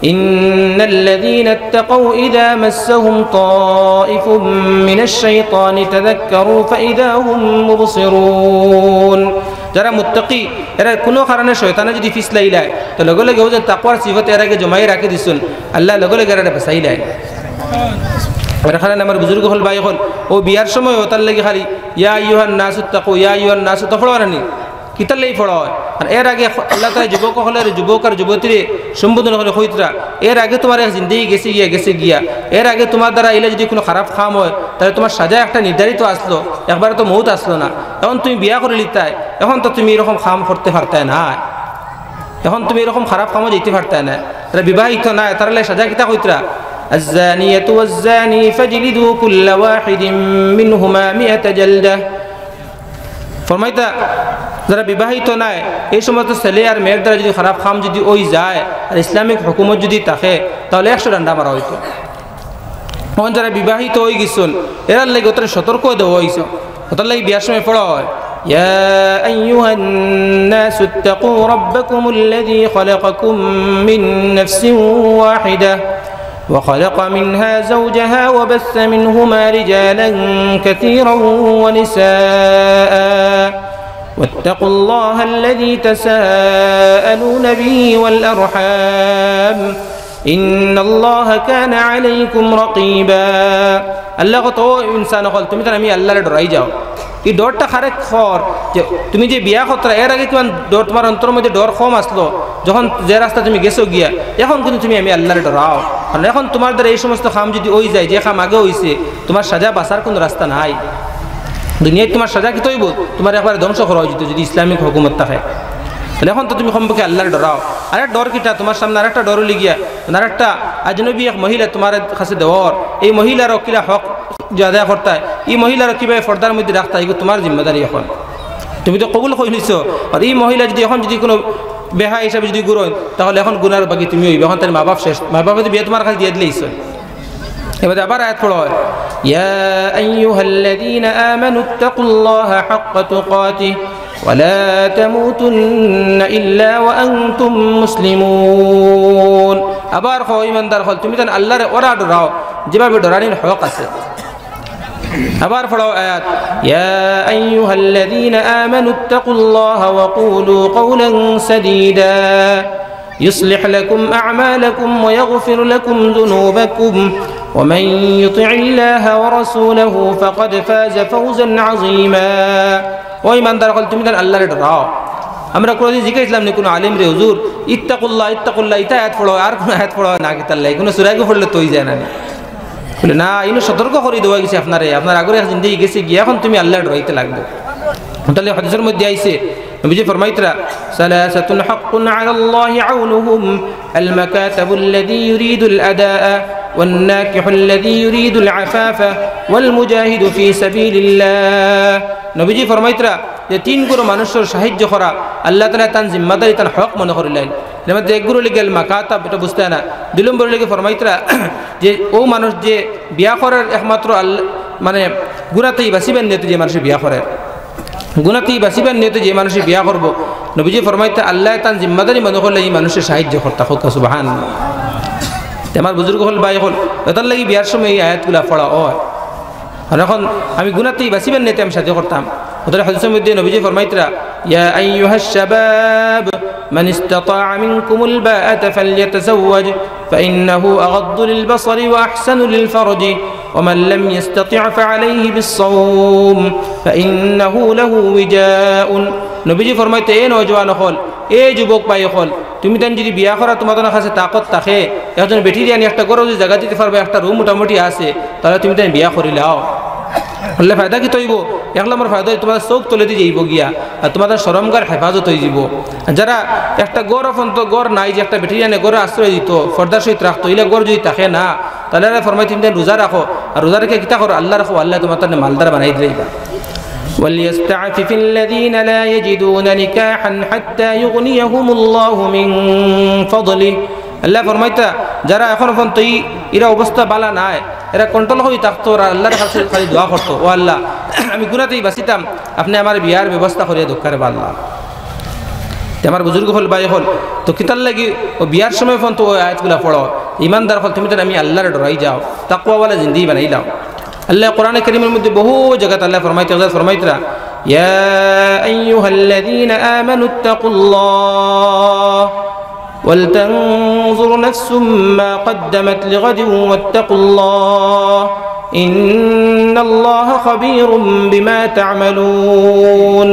"ইন্নাল্লাযীনা ইত্তাকাউ ইযা মাসসাহুম তাইফুম মিনাশ শাইতানি তাযাক্কারু ফাইযা হুম মুবসিরুন।" যারা মুত্তাকি, এরা কুনু কারণে শয়তানে যদি ফিছলাইলায়, তো লগে লগে অউ যে তাকওয়ার সিফত এর আগে জমাই রাখি দিছইন, আল্লায় লগে লগে এরারে বাচাইলায়। এর কারণে আমার বুজুর্গ অকল, ভাই অকল, অউ বিয়ার সময় অতার লাগি খালি ইয়া আইয়ুহান নাসুত্তাকু, ইয়া আইয়ুহান নাসু তো পড়ো না নি? কিতার লাগি পড়া অয়? আর এর আগে আল্লাহ তাআলা যুবক অকলরে, যুবক আর যুবতীরে সম্বোধন করি কইতরা, এর আগে তুমার এক জিন্দেগি গেছে গিয়া, গেছে গিয়া। এর আগে তুমার দ্বারা ইলা যদি কুনু খারাপ কাম অয়, তাইলে তুমার সাজা একটা নির্ধারিত আছলো, একবারে তো মউত আছলো না। অখন তুমি বিয়া করিলিতায়, অখন তো তুমি ইরকম কাম করতে পারতায় না, অখন তুমি ইরকম খারাপ কামো যাইতে পারতায় না। যারা বিবাহিত নায়, তারার লাগি সাজা কিতা কইতরা? الزانية والزاني فاجلدوا كل واحد منهما مائة جلدة। ফরমাইতা, যারা বিবাহিত নায়, এই সমস্ত ছেলে আর মেয়ের দ্বারা যদি খারাপ কাম যদি অই যায়, আর ইসলামিক হুকুমত যদি থাকে, তাহলে একশো ডান্ডা মারা অইতো। অখন যারা বিবাহিত অই গেছইন, এরার লাগি অতারে সতর্ক দেওয়া অইছে। অতার লাগি বিয়ার সময় পড়া অয়, يا أيها الناس اتقوا ربكم الذي خلقكم من نفس واحدة وخلق منها زوجها وبث منهما رجالا كثيرا ونساء واتقوا الله الذي تساءلون به والأرحام إن الله كان عليكم رقيبا। আল্লায় কইন, ও ইনসান অকল, তুমিতাইন আমি আল্লারে ডরাই যাও। ই ডরটা কারে কর, যে তুমি যে বিয়া করতরায়, এর আগে কিমান ডর তুমার অন্তরর মধ্যে ডর কম আছলো, যখন যে রাস্তা তুমি গেছো গিয়া, অখন কিন্তু তুমি আমি আল্লারে ডরাও। কারণ অখন তুমার দ্বারা এই সমস্ত কাম যদি অই যায়, যে কাম আগে অইছে, তুমার সাজা বাঁচার কুনু রাস্তা নাই। দুনিয়াত তুমার সাজা কিতা অইবো? তুমারে একবারে ধ্বংস করা অইযিতো যদি ইসলামিক হুকুমত থাকে। তাইলে অখন তো তুমি কমপক্ষে আল্লারে ডরাও। আরে ডর কিতা? তুমার সামনে আরেকটা ডর অইলো গিয়া, আরেকটা আজনবী এক মহিলা তুমার কাছে দেওর, এই মহিলারও কিলা হক যে আদায় করতায়, ই মহিলারও কিভাবে পর্দার মধ্যে রাখতায়, ইগু তুমার জিম্মাদারি অখন। তুমি তো কবুল করি নিছো, আর ই মহিলা যদি অখন যদি কুনু বেহায়া হিসাবে যদি ঘুরইন, তাহলে অখন গুনার বাগি তুমি অইবায়। অখন তাইর মা-বাপ শেষ, মা-বাপে তো বিয়া তুমার কাছে দিয়া দিলাইছইন। এবারে আবার আয়াত পড়া অয়, يا أيها الذين آمنوا اتقوا الله حق تقاته ولا تموتن إلا وأنتم مسلمون। আবার কয়, ইমানদার অকল, তুমিতাইন আল্লারে ওরা ডরাও, যেভাবে ডরানির হক আছে। আবার পড়া অয় আয়াত, يا أيها الذين آمنوا اتقوا الله وقولوا قولا سديدا يصلح لكم أعمالكم ويغفر لكم ذنوبكم ومن يطع الله ورسوله فقد فاز فوزا عظيما। ও ইমানদার অকল, তুমিতাইন আল্লারে ডরাও। আমরা কুনুদিন জিকাইছলাম নি কুনু আলিমরে, হুজুর, ইত্তাকুল্লাহ, ইত্তাকুল্লাহ, ইতা আয়াত পড়ো, আর কুনু আয়াত পড়ো না কিতার লাগি? কুনু সূরায় গু পড়লে তো অই যায় না নি? বলে, না, ইনো সতর্ক করি দেওয়া গেছে আপনারে, আপনার আগর এক জিন্দেগি গেছে গিয়া, অখন তুমি আল্লারে ডরাইতে লাগবো। তাইলে হাদিসর মধ্যে আইছে, নবীজি ফরমাইতরা, ثلاثة حق على الله عونهم المكاتب الذي يريد الأداء والناكح الذي يريد العفاف والمجاهد في سبيل الله। নবীজি ফরমাইতরা যে তিন গুরু মানুষর সাহায্য করা, আল্লাহ তাআলায় তান জিম্মাদারি, তান হক মনে করিলাইন। এর মধ্যে এক গুরু অইলো গিয়া আল মাকাতাব, ইটা বুঝতায় না। দুই নম্বর অইলো গিয়া ফরমাইতরা যে ও মানুষ যে বিয়া করের একমাত্র আল্লাহ, মানে গুনা থাকি বাঁচিবার নিয়তে যে মানুষে বিয়া করের, গুনা থাকি বাঁচিবার নিয়তে যে মানুষে বিয়া করবো, নবীজি ফরমাইতরা আল্লায় তান জিম্মাদারি মনে করলে ই মানুষর সাহায্য করতা। কউক্কা সুবহানাল্লাহ। তে আমার বুজুর্গ অকল, ভাই অকল, অতার লাগি বিয়ার সময় ই আয়াতগুলা পড়া অয়। আর অখন আমি গুনা থাকি বাঁচিবার নিয়তে আমি শাদি করতাম। অতার হাদিসর মধ্যে নবীজি ফরমাইতরা, يا أيها الشباب من استطاع منكم الباءة فليتزوج فإنه أغض للبصر وأحسن للفرج ومن لم يستطع فعليه بالصوم فإنه له وجاء। নবীজি ফরমাইতরা, এ নওজোয়ান অকল, এ যুবক ভাই অকল, তুমিতাইন যদি বিয়া করার তুমাতানর কাছে তাকত থাকে, একজন বেটিরে আনি একটা ঘরো যদি জাগা দিতে পারবায়, একটা রুম মোটামুটি আছে, তাইলে তুমিতাইন বিয়া করিলাও। অইলে ফায়দা কিতা অইবো? এক নম্বর ফায়দা অইবো তুমার চউখ তলেদি যাইবো গিয়া, আর তুমার শরমগার হেফাজত অইযিবো। যারা একটা ঘর অখন তো ঘর নাই যে একটা বেটিরে আনি ঘরো আশ্রয় দিতো, পর্দার সহিত রাখতো, ইলা ঘর যদি থাকে না, তাইলে আল্লায় ফরমাইতরা তুমিতাইন রোজা রাখো, আর রোজা রাখিয়া কিতা করো? আল্লারে কও, আল্লায় তুমাতানরে মালদার বানাই দিলাইবা। وليستعفف الذين لا يجدون نكاحا حتى يغنيهم الله من فضله। আল্লায় ফরমাইতরা, যারা অখন পর্যন্ত ই-, ইরা অবস্থা ভালা নায়, এরা control অই থাকতো, আর আল্লার কাছে খালি দোয়া করতো, "ও আল্লাহ, আমি গুনা থাকি বাঁচিতাম, আপনে আমারে বিয়ার ব্যবস্থা করিয়া দেউক্কা রেবা আল্লাহ।" তে আমার বুজুর্গ অকল, ভাই অকল, তো কিতার লাগি অউ বিয়ার সময় পর্যন্ত অউ আয়াতগুলা পড়ো, ইমানদার অকল, তুমিতাইন আমি আল্লারে ডরাই যাও, তাকওয়াওয়ালা জিন্দেগি বানাইলাও। আল্লায় কোরআনে কারীমর মধ্যে বহু জাগাত আল্লায় ফরমাইতরা, ফরমাইতরা, يا أيها الذين آمنوا اتقوا الله ولتنظر نفس ما قدمت لغد واتقوا الله إن الله خبير بما تعملون।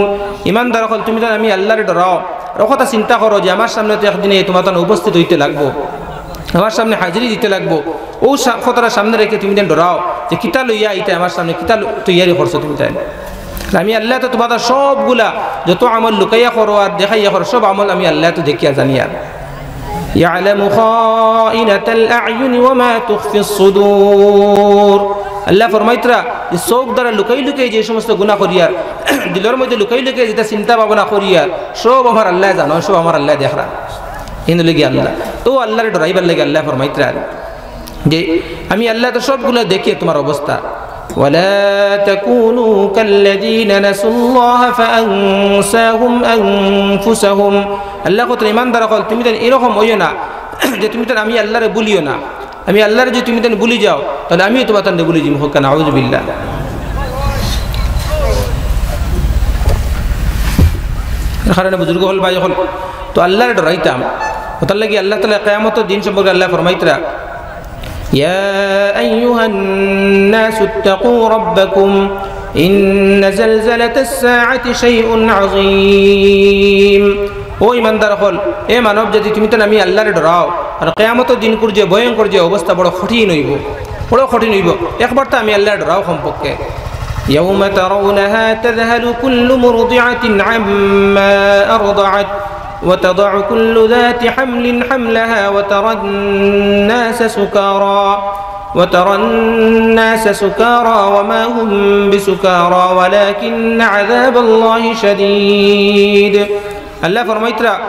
ইমানদার অকল, তুমিতাইন আমি আল্লারে ডরাও, আর অউ কথা চিন্তা করো যে আমার সামনে তো একদিন তুমাতাইন উপস্থিত অইতে লাগবো, আমার সামনে হাজিরি দিতে লাগবো। অউ সা-, কথাটা সামনে রাখিয়া তুমিতাইন ডরাও যে কিতা লইয়া আইতায় আমার সামনে, কিতা ল-, তৈয়ারি করছো তুমিতাইন। আমি আল্লায় তো তুমাতার সবগুলা যত আমল লুকাইয়া করো আর দেখাইয়া করো, সব আমল আমি আল্লায় তো দেখিয়ার জানিয়ার। يعلم خائنة الأعين وما تخفي الصدور। আল্লায় ফরমাইতরা যে চউখ দ্বারা লুকাই লুকাই যে সমস্ত গুনা করিয়ার, দিলর মধ্যে লুকাই লুকাই যেটা চিন্তা ভাবনা করিয়ার, সব আমার আল্লায় জানইন, সব আমার আল্লায় দেখরা। ইন লাগি আল্লাহ। তো আল্লারে ডরাইবার লাগি আল্লায় ফরমাইতরা যে আমি আল্লায় তো সবগুলা দেখি তুমার অবস্থা। ولا تكونوا كالذين نسوا الله فأنساهم أنفسهم। আল্লায় কইতরা, ইমানদার অকল, তুমি যেন এরকম অইও না যে তুমি যেন আমি আল্লারে ভুলিও না। আমি আল্লারে যদি তুমি যেন ভুলি যাও, তাইলে আমিও তুমার তানরে ভুলি যিমু। কউক্কা নাউজুবিল্লাহ। এর কারণে বুজুর্গ অকল, ভাই অকল, তো আল্লারে ডরাইতাম। অতার লাগি আল্লাহ তাআলা কিয়ামতর দিন সম্পর্কে আল্লায় ফরমাইতরা, يا أيها الناس اتقوا ربكم إن زلزلة الساعة شيء عظيم। ও ইমানদার অকল, এ মানব জাতি, তুমি তো আমি আল্লারে ডরাও। আর কিয়ামতর দিনকুর যে ভয়ঙ্কর যে অবস্থা, বড় কঠিন অইবো, বড় কঠিন অইবো। একবার তো আমি আল্লারে ডরাও কমপক্ষে। يوم ترونها تذهل كل مرضعة عما أرضعت وتضع كل ذات حمل حملها وترى الناس سكارى وترى الناس سكارى وما هم بسكارى ولكن عذاب الله شديد। আল্লায় ফরমাইতরা,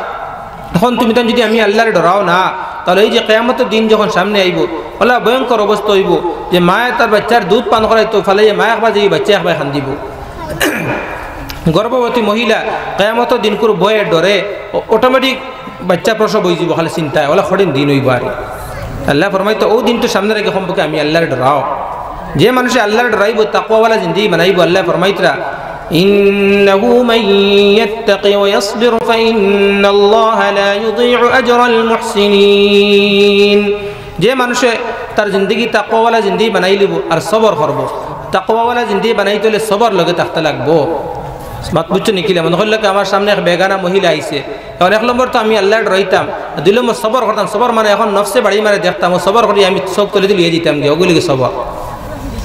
অখন তুমি তান যদি আমি আল্লারে ডরাও না, তাইলে এই যে কিয়ামতর দিন যখন সামনে আইবো, অলা ভয়ঙ্কর অবস্থা অইবো যে মায়ে তার বাইচ্চার দুধ পান করাইতো, ফালাইয়া মা একবার যাইবো, বাইচ্চা একবার কান্দিবো। গর্ভবতী মহিলা কিয়ামতর দিনকুর ভয়ে ডরে অ-, automatic বাইচ্চা প্রসব অইযিবো, খালি চিন্তায়, অলা কঠিন দিন অইবো। আর আল্লায় ফরমাইতরা, অউ দিন তো সামনে রাখি কমপক্ষে আমি আল্লারে ডরাও। যে মানুষে আল্লারে ডরাইবো, তাকওয়ালা জিন্দেগি বানাইবো, আল্লায় ফরমাইতরা, إنه من يتق ويصبر فإن الله لا يضيع أجر المحسنين। যে মানুষে তার জিন্দেগি তাকওয়ালা জিন্দেগি বানাইলিবো আর সবর করবো, তাকওয়ালা জিন্দেগি বানাইতে অইলে সবর লগে থাকতে লাগবো। মাত বুঝছো নি কিলা? মনো করলে কি আমার সামনে এক বেগানা মহিলা আইছে, অখন এক নম্বর তো আমি আল্লারে ডরাইতাম, দুই নম্বর সবর করতাম। সবর মানে অখন নফসে বাড়ি মারে দেখতাম, অউ সবর করি আমি চউখ তলেদি লইয়া দিতাম গিয়া, অগুলিকে সবর।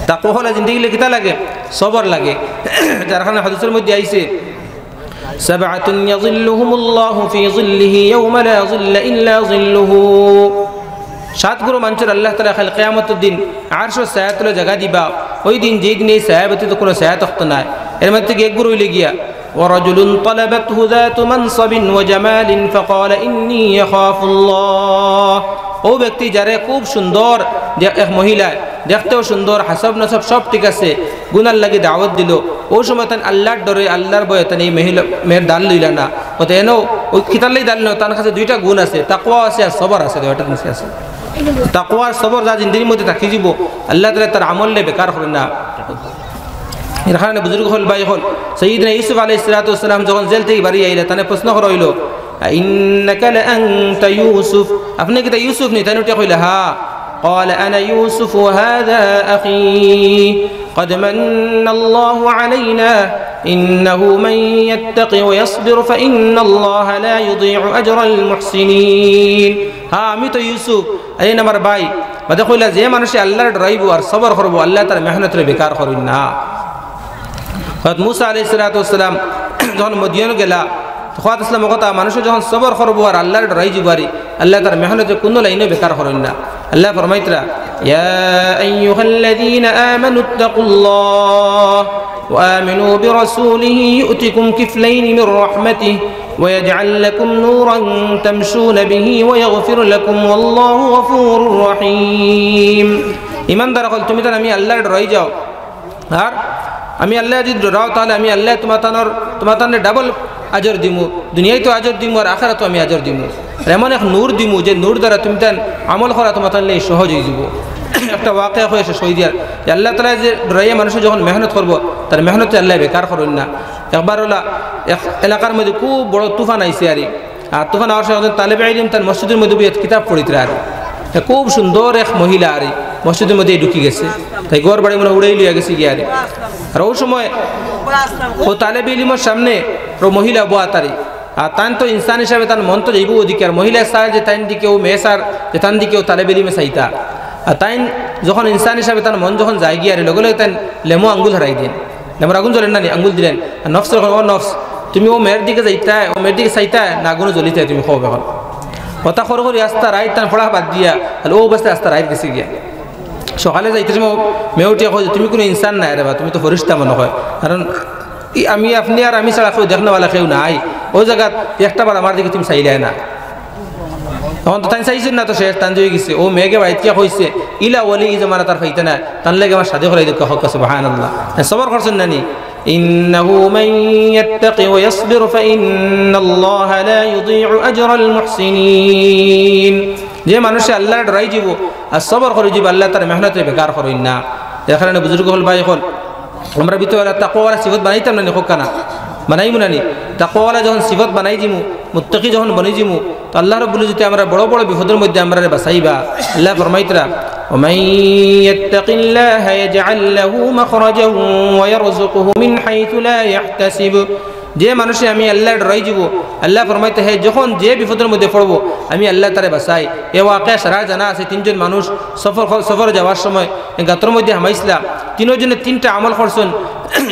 তাকওয়ালা জিন্দেগি অইলে কিতা লাগে? সবর লাগে। যার কারণে হাদিসর মধ্যে আইছে, سبعة يظلهم الله في ظله يوم لا ظل إلا ظله। সাত গুরু মানষরে আল্লাহ তাআলায় কাইল কিয়ামতর দিন আরশর ছায়ার তলে জাগা দিবা, অউ দিন যেই দিন এই ছায়া ব্যতীত কুনু ছায়া থাকতো নায়। এর মধ্যে থাকি এক গুরু অইলে গিয়া, ورجل طلبته ذات منصب وجمال فقال إني أخاف الله। অউ ব্যক্তি যারে খুব সুন্দর দে-, এক মহিলায়, দেখতেও সুন্দর, হাসব নসব সব ঠিক আছে, গুনার লাগি দাওয়াত দিলো, অউ সময় তাইন আল্লার ডরে, আল্লার ভয়ে তাইন এই মহিলা, মেয়ের দাল লইলা না। অতে এনো অউ কিতার লাগি দাল লইলা না, তান কাছে দুইটা গুণ আছে, তাকওয়া আছে আর সবর আছে, দুইটা জিনিস আছে। তাকওয়া আর সবর যার জিন্দেগির মধ্যে থাকি যিবো, আল্লাহ তাআলায় তার আমলরে বেকার করইন না। এর কারণে বুজুর্গ অকল, ভাই অকল, সাইয়্যিদনা ইউসুফ আলাইহিস সালাতু ওয়াস সালাম যখন জেল থাকি বারইয়া আইলা, তানে প্রশ্ন করা অইলো, "أإنك لأنت يوسف؟" আপনে কিতা ইউসুফ নি? তাইন উঠিয়া কইলা, "হ্যাঁ।" قال أنا يوسف وهذا أخي قد من الله علينا إنه من يتق ويصبر فإن الله لا يضيع أجر المحسنين। হ্যাঁ, আমি তো ইউসুফ, আর ইন আমার ভাই। বাদে কইলা, যে মানষে আল্লারে ডরাইবো আর সবর করবো, আল্লায় তার মেহনতরে বেকার করইন না। হযরত মুসা আলাইহিস সালাতু ওয়াস সালাম যখন মদিয়ানো গেলা, তো কওয়াত আছলা অউ কথা, মানষে যখন সবর করবো আর আল্লারে ডরাই যিবো আরি, আল্লায় তার মেহনতরে কুনু লাইনো বেকার করইন না। আল্লায় ফরমাইতরা, يا أيها الذين آمنوا اتقوا الله وآمنوا برسوله يؤتكم كفلين من رحمته ويجعل لكم نورا تمشون به ويغفر لكم والله غفور رحيم। ইমানদার অকল, তুমি তান আমি আল্লারে ডরাই যাও, আর আমি আল্লারে যদি ডরাও, তাইলে আমি আল্লায় তুমার তানর, তুমার তানরে ডাবল আজর দিমু, দুনিয়াত তো আজর দিমু আর আখেরাতো আমি আজর দিমু। আর এমন এক নূর দিমু, যে নূর দ্বারা তুমি তান আমল করা তুমার তান লাগি সহজ অইযিবো। একটা ওয়াকিয়া কইয়া শেষ করি দিয়ার, যে আল্লাহ তাআলারে যে ডরাইয়া মানষে যখন মেহনত করবো, তার মেহনতরে আল্লায় বেকার করইন না। একবার অলা এক এলাকার মধ্যে খুব বড় তুফান আইছে আরি, আর তুফান আওয়ার সময় একজন তালেবে ইলিম তান মসজিদর মধ্যে বইয়া কিতাব পড়িতরা আরি। তে খুব সুন্দর এক মহিলা আরি মসজিদর মধ্যে ঢুকি গেছে। তাই ঘর বাড়ি মনে অয় উড়াই লইয়া গেছে গিয়া আরি। আর অউ সময় অউ তালেবে ইলিমর সামনে অউ মহিলা বওয়াত আরি। আর তান তো ইনসান হিসাবে তান মন তো যাইবো অউ দিকে। আর মহিলায় চায় যে তাইন দিকে অউ মেয়ে চার, যে তান দিকে অউ তালেবে ইলিমে চাইতা। আর তাইন যখন ইনসান হিসাবে তান মন যখন যায় গিয়া আরি, লগে লগে তাইন লেমো আঙ্গুল হারাই দেইন। লেমোর আগুন জ্বলের না নি, আঙ্গুল দিলেন। আর নফসরে কইন, "ও নফস, তুমি অউ মেয়ের দিকে যাইতায়, অউ মেয়ের দিকে চাইতায়, না আগুনো জ্বলিতায়, তুমি কও অখন।" কথা করি করি আস্তা রাইত তান পড়া বাদ দিয়া, তাইলে অউ অবস্থায় আস্তা রাইত গেছে গিয়া। সকালে যাইতে সময় মেয়ে উঠিয়া কয় যে, "তুমি কুনু ইনসান নায় রে বা, তুমি তো ফিরিস্তা মনে হয়।" কারণ ই আমি, আপনে আর আমি ছাড়া কেউ দেখনেওয়ালা কেউ নাই। অউ জাগাত একটা বার আমার দিকে তুমি চাইলায় না। অখন তো তাইন চাইছইন না তো শেষ, তান যে অইগেছে। অউ মেয়েগে বাড়িত গিয়া কইছে, ইলা ওলি ই জমানাত আর পাইতা নায়, তান লাগি আমার শাদি করাই দেউক্কা, কউক্কা সুবহানাল্লাহ। তাইন সবর করছইন না নি? إنه من يتق ويصبر فإن الله لا يضيع أجر المحسنين। যে মানুষে আল্লারে ডরাই যিবো আর সবর করি যিবো, আল্লায় তার মেহনতরে বেকার করইন না। এর কারণে বুজুর্গ অকল, ভাই অকল, আমরা ভিতরে তাকওয়ালা সিফত বানাইতাম না নি, কউক্কা না? বানাইমু না নি? তাকওয়ালা যখন সিফত বানাই যিমু, মুত্তাকি যখন বনি যিমু, তো আল্লাহ রাব্বুল ইজ্জতে আমরারে বড় বড় বিপদর মধ্যে আমরারে বাঁচাইবা। আল্লায় ফরমাইতরা, ومن يتق الله يجعل له مخرجا ويرزقه من حيث لا يحتسب। যে মানুষে আমি আল্লারে ডরাই যিবো, আল্লায় ফরমাইতা, হে যখন যে বিপদর মধ্যে পড়বো, আমি আল্লায় তারে বাঁচাই। এ ওয়াকিয়া সারার জানা আছে, তিনজন মানুষ সফর, সফরে যাওয়ার সময় গাতর মধ্যে হামাইছলা, তিনজনে তিনটা আমল করছইন,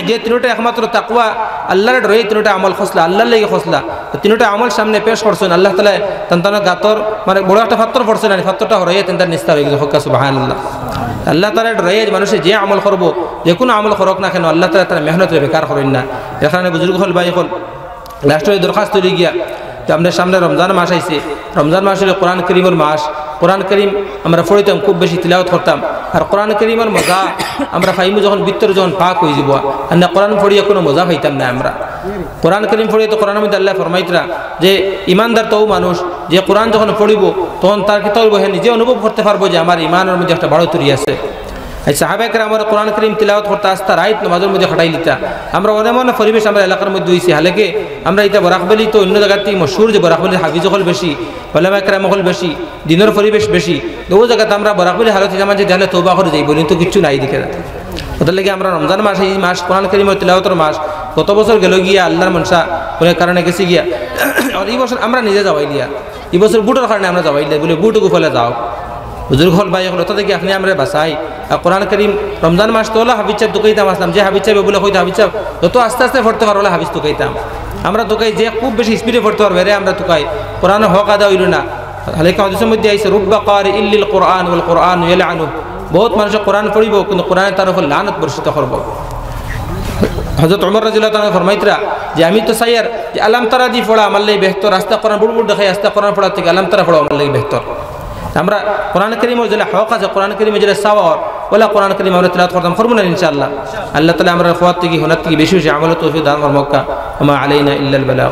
যে তিনটা একমাত্র তাকওয়া, আল্লারে ডরাইয়া তিনটা আমল করছলা, আল্লার লাগি করছলা। তো তিনটা আমল সামনে পেশ করছইন, আল্লাহ তাআলায় তান তান গাতর, মানে, বড় একটা পাথর পড়ছে না, পাথরটা হরাইয়া তান তান নিস্তার অইগেছে, কউক্কা সুবহানাল্লাহ। আল্লাহ তাআলারে ডরাইয়া যে মানুষে যে আমল করবো, যে কুনু আমল করউক না কেনে, আল্লাহ তাআলায় তার মেহনতরে বেকার করইন না। এর কারণে বুজুর্গ অকল, ভাই অকল, লাস্টে অউ দরখাস্ত অইলো গিয়া, তো আমরার সামনে রমজান মাস আইছে, রমজান মাস অইলো কোরআন করিমর মাস। কোরআন করিম আমরা পড়িতাম, খুব বেশি তিলাওয়াত করতাম। আর কোরআন করিমর মজা আমরা পাইমু যখন ভিতর যখন পাক অইযিবো, আর না কোরআন পড়িয়া কুনু মজা পাইতাম না আমরা। কোরআন করিম পড়িয়া তো কোরআনর মধ্যে আল্লায় ফরমাইতরা যে ইমানদার তো অউ মানুষ যে কোরআন যখন পড়িবো তখন তার কিতা অইবো, হে নিজে অনুভব করতে পারবো যে আমার ইমানর মধ্যে একটা বাড়োতরি আছে। এই সাহাবায়ে কেরামর কোরআন করিম তিলাওয়াত করতা, আস্তা রাইত নমাজর মধ্যে কাটাইলিতা। আমরা অনে মনে পরিবেশ আমরা এলাকার মধ্যে অইছে, হালাকে আমরা ইতা বরাকভ্যালি তো অইন্য জাগার থাকি মশহুর যে বরাকভ্যালির হাফিজ অকল বেশি, ওলামায়ে কেরাম অকল বেশি, দিনর পরিবেশ বেশি। তো অউ জাগাত আমরা বরাকভ্যালি হালত ইতা মানষে দেখলে তওবা করি যাইবো, কিন্তু কিচ্ছু নাই দেখি। অটার লাগি আমরা রমজান মাস, ই মাস কোরআন করিমর তিলাওয়াতর মাস, গত বছর গেলো গিয়া আল্লার মনশা কুনু কারণে গেছে গিয়া। আর ই বছর আমরা নিজে যাওয়াইলিয়া। ই বছর ভুটর কারণে আমরা যাওয়াইলিয়া, বুলে ভুট গুফলে যাও। বুজুর্গ অকল, ভাই অকল, অটা থাকি আপনে আমরারে বাঁচাই। আর কোরআন করিম রমজান মাস তো অলা হাফিজ সাব তুকাইতাম আছলাম, যে হাফিজ সাবে বুলে কইতা, হাফিজ সাব, যত আস্তে আস্তে পড়তে পারো অলা হাফিজ তুকাইতাম। আমরা তুকাই যে খুব বেশি স্পিডে পড়তে পারবো, এরে আমরা তুকাই। কোরআনর হক আদায় অইলো না। হালাকে হাদিসর মধ্যে আইছে, رب قارئ للقرآن والقرآن يلعنه। বউত মানষে কোরআন পড়িবো, কিন্তু কোরআনে তার উপর লানত বর্ষিত করবো। হযরত ওমর রাদিয়াল্লাহু তাআলা আনহু ফরমাইতরা যে, আমি তো চাইয়ার যে আলাম তারা দি পড়া আমার লাগি বেহতর, আস্তা কোরআন বুড় বুড় দেখাই, আস্তা কোরআন পড়ার থাকি আলাম তারা পড়া আমার লাগি বেহতর। আমরা কোরআন করিমর যেলা হক আছে, কোরআন করিমর যেলা সওয়াব, অলা কোরআন করিম আমরা তিলাওয়াত করতাম, করমু না ইনশাআল্লাহ। আল্লাহ তাআলা আমরার কওয়ার থাকি, হুনার থাকি বেশি বেশি আমলর তৌফিক দান করউক্কা। وما علينا إلا البلاغ।